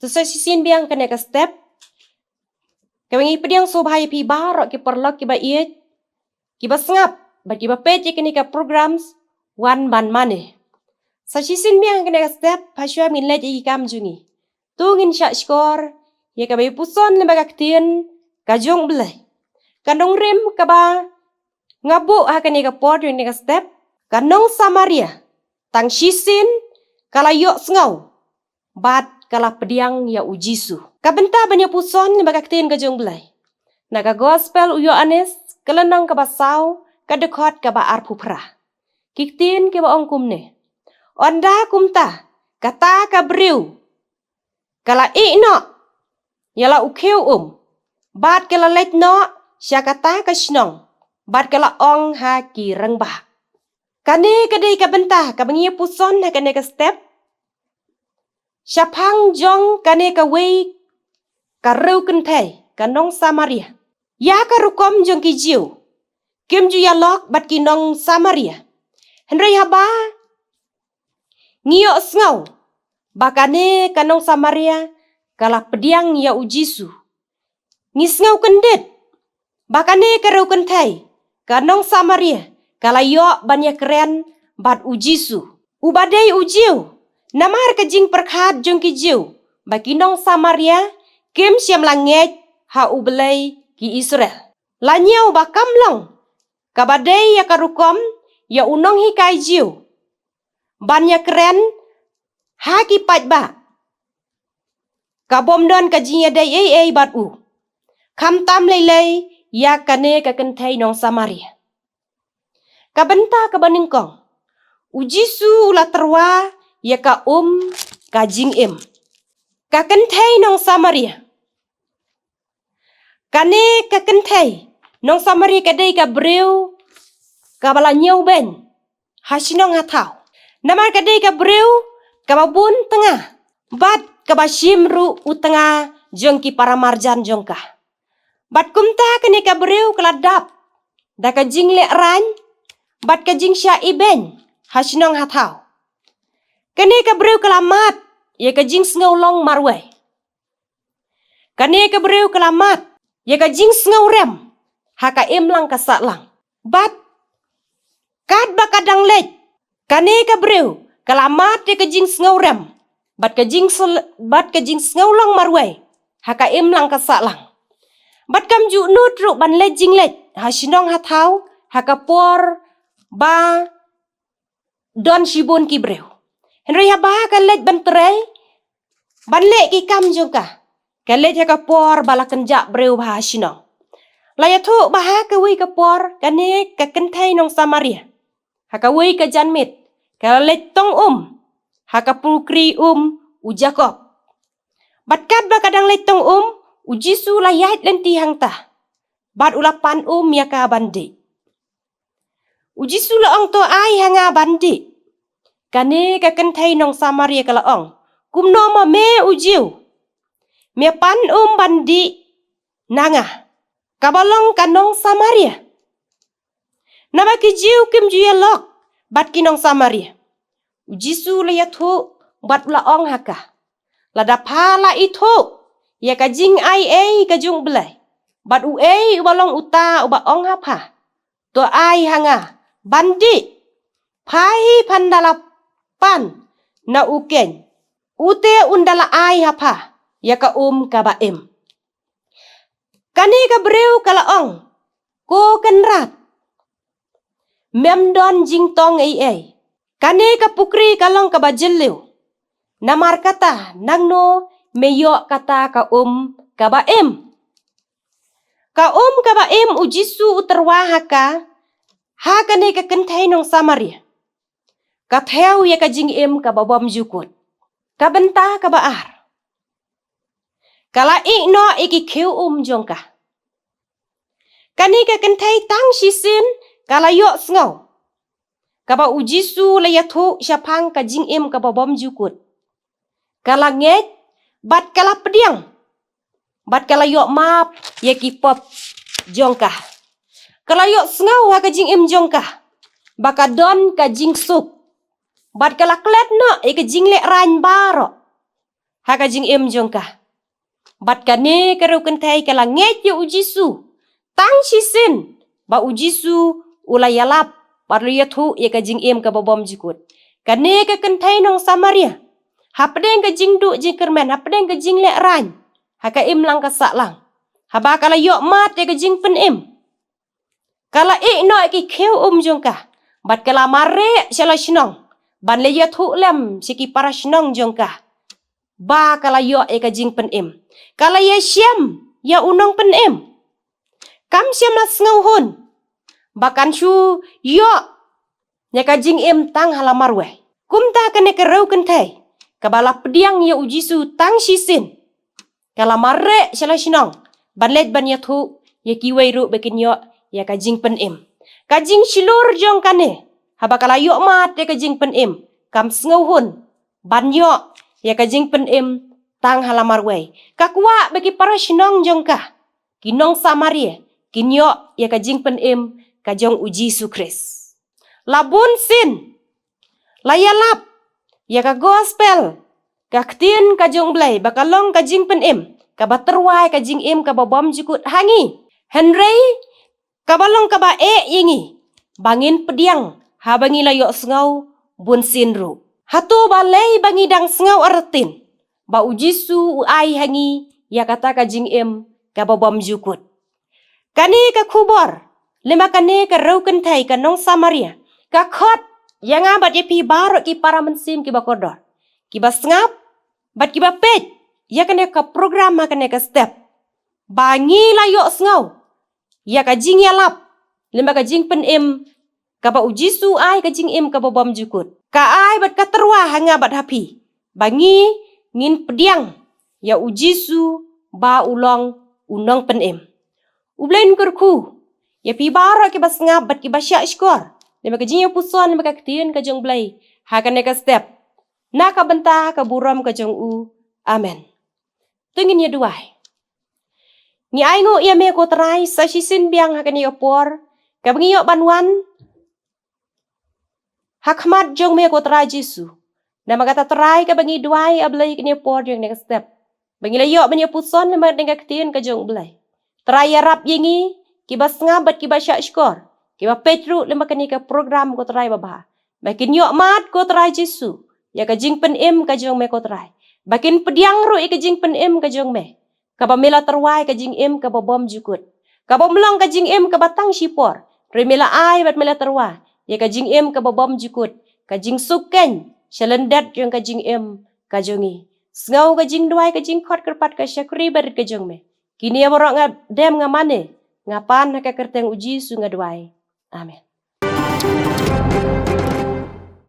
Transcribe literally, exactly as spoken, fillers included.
Sa shisien biang kane ka step, kaba ngi pdiang sngewbha ïa phi baroh ki paralok kiba ïeit, kiba sngap bad kiba peit ïa kine ki programs Wan Ban Mane. Sa shisien biang kane ka step, hashwa ngin leit ïa ki kam jong ngi, to ngin shah shkor ïa kaba ïapuson lyngba ka ktien ka jong U Blei. Ka nongrim kaba nga buh ha kane ka por jong kane ka step, ka nong Samaria tang shisien ka la ïohsngew bad ka la pdiang ïa U Jisu. Ka bynta ban ïapuson lyngba ka ktien ka jong U Blei, na ka Gospel u Ïoannis, ka lynnong kaba saw, ka dkhot kaba arphew phra. Ki ktien kiba ong kumne: Ynda kumta, kata ka briew ka la ïeh noh ïa la u khiew um, bad ka la leit noh sha kata ka shnong, bad ka la ong ha ki rangbah. Kane ka dei ka bynta kaba ngi ïapuson ha kane ka step shaphang jong kane kawei ka riewkynthei, ka nong Samaria. Ïa ka rukom jong ki Jiw kim ju ïalok bad ki nong Samaria. Hynrei haba ngi ïohsngew ba kane ka nong Samaria ka la pdiang ïa U Jisu, ngi sngew kyndit ba kane ka riewkynthei, ka nong Samaria, ka la ïoh ban ïakren bad U Jisu, uba dei u Jiw. Namar ka jingpyrkhat jong ki Jiw ba ki nong Samaria kim shym la ngeit ha U Blei ki Israel, la ñiew ba kam long kaba dei ïa ka rukom ïa u nonghikai Jiw ban ïakren ha ki paidbah ka bym don ka jingïadei ei ei bad u, khamtam lei lei ïa kane ka kynthei nong Samaria. Ka bynta kaba nyngkong, U Jisu u la tyrwa ïa ka um ka jingim. Ka kynthei nong Samaria. Kane ka kynthei nong Samaria ka dei ka briew kaba la ñiewbeiñ ha shnong ha thaw. Namar ka dei ka briew kaba bun tnga bad kaba shim ruh u tnga jong ki paramarjan jong ka. Bad kumta kane ka briew ka la dap da ka jinglehrain bad ka jingshah ibeiñ ha shnong ha thaw. Kane ka briew ka la mad ïa ka jingsngew long marwei. Kane ka briew ka la mad ïa ka jingsngew rem ha ka imlang ka sahlang. Bad katba ka dang leit, kane ka briew ka la mad ïa ka jingsngew rem bad ka jingsl-, bad ka jingsngew long marwei ha ka imlang ka sahlang. Bad kam ju nud ruh ban leit jingleit ha shnong ha thaw ha ka por ba don shibun ki briew. Hynrei haba ka leit ban trei, ban leh ki kam jong ka, ka leit ha ka por ba la kynjah briew bha ha shnong. La ïathuh ba ha kawei ka por kane ka kynthei nong Samaria, ha kawei ka janmiet, ka la leit tong um ha ka pukri um u Jakob. Bad katba ka dang leit tong um, U Jisu u la ïaid lynti hangta bad u la pan um ïa ka ban dih. U Jisu u la ong, "To ai ha nga ban dih." Kane ka kynthei nong Samaria ka la ong, "Kumno ma me u Jiw, me pan um ban dih na nga, kaba long ka nong Samaria?" Naba ki Jiw kim ju ïalok bad ki nong Samaria. U Jisu u la ïathuh bad u la ong ha ka, "Lada pha la ithuh ïa ka jingai ei ka jong U Blei, bad uei uba long uta uba ong ha pha, 'To ai ha nga ban dih,' pha hi phan da la pan na u keiñ, u te un da la ai ha pha ïa ka um kaba im." Kane ka briew ka la ong, "Ko kynrad, mem don jingtong ei ei. Kane ka pukri ka long kaba jylliew. Namar kata, nangno me ïoh kata ka um kaba im?" Ka um kaba im U Jisu u tyrwa ha ka, ha kane ka kynthei nong Samaria, ka thew ïa ka jingim kaba bymjukut. Ka bynta kaba ar, ka la ïeh noh ïa ki khiew um jong ka. Kane ka kynthei tang shisien ka la ïohsngew kaba U Jisu u la ïathuh shaphang ka jingim kaba bymjukut. Ka la ngeit bad ka la pdiang, bad ka la ïoh map ïa ki pop jong ka. Ka la ïohsngew ha ka jingim jong ka ba ka don ka jingsuk, bad ka la klet noh ïa ka jinglehrain baroh. ha ka jingim jong ka. Bad kane ka riewkynthei ka la ngeit ïa u Jisu tang shisien ba u Jisu u la ïalap bad la ïathuh ïa ka jingim kaba bymjukut. Kane ka kynthei nong Samaria, hapdeng ka jingduh jingkyrmen, hapdeng ka jinglehrain ha ka imlang ka sahlang, haba ka la ïoh mad ïa ka jingpynim, ka la ïeh noh ïa ki khiew um jong ka bad ka la mareh sha la shnong ban leit ïathuh lem sha ki para shnong jong ka ba ka la ïoh ïa ka jingpynim. Ka la ïashem ïa u nongpynim. Kam shym la sngewhun ba kan shu ïoh ïa ka jingim tang ha la marwei. Kumta kane ka riewkynthei kaba la pdiang ïa u Jisu tang shisien, ka la mareh sha la shnong ban leit ban ïathuh ïa kiwei ruh ba kin ïoh ïa ka jingpynim. Ka jingshlur jong kane, haba ka la ïoh mad ïa ka jingpynim, kam sngewhun ban ïoh ïa ka jingpynim tang ha la marwei. Ka kwah ba ki para shnong jong ka, ki nong Samaria, kin ïoh ïa ka jingpynim ka jong u Jisu Khrist. La bun sien la ïalap ïa ka gospel, ka ktien ka jong u Blei, ba ka long ka jingpynim kaba tyrwa ïa ka jingim kaba bymjukut ha ngi. Hynrei kaba long kaba eh ïa ngi ba ngin pdiang haba ngi la ïohsngew bun sien ruh. Hato balei ba ngi dang sngew artatien ba u Jisu u ai ha ngi ïa kata ka jingim kaba bymjukut? Kane ka khubor lem bad kane ka riewkynthei ka nong Samaria ka khot ïa nga bad ïa phi baroh ki para mynsiem kiba kordor, kiba sngap bad kiba peit ïa kane ka program ha kane ka step, ba ngi la ïohsngew ïa ka jingïalap lem bad ka jingpynim kaba u Jisu u ai, ka jingim kaba bymjukut. Ka ai bad ka tyrwa ha nga bad ha phi ba ngi ngin pdiang ïa u Jisu ba u long u nongpynim. U Blei un kyrkhu ïa phi baroh kiba sngap bad kiba shahshkor lem bad ka jingïapuson lem bad ka ktien ka jong u Blei ha kane ka step, na ka bynta ka burom ka jong u. Amen. To ngin ïa duwai. Ngi ainguh ïa me ko Trai sa shisien biang ha kane ka por kaba ngi ïoh ban wan ha khmat jong me ko Trai Jisu. Namar kata Trai kaba ngi duwai, A Blei, kane ka por jong kane ka step ba ngi la ïoh ban ïapuson lem bad kane ka ktien ka jong u Blei. Trai, ïarap ïa ngi kiba sngap bad kiba shahshkor, kiba peit ruh lem bad kane ka program ko Trai babha, ba kin ïoh mad ko Trai Jisu ïa ka jingpynim ka jong me ko Trai, ba kin pdiang ruh ïa ka jingpynim ka jong me, kaba me la tyrwa ïa ka jingim kaba bymjukut, kaba ym long ka jingim kaba tang shipor, hynrei me la ai bad me la tyrwa ïa ka jingim kaba bymjukut, ka jingsuk keiñ sha lyndet jong ka jingim ka jong ngi. Sngew ka jingduwai, ka jingkhot kyrpad ka shakri barit ka jong me. Kine baroh nga dem, nga mane, nga pan ha ka kyrteng u Jisu nga duwai. Amen.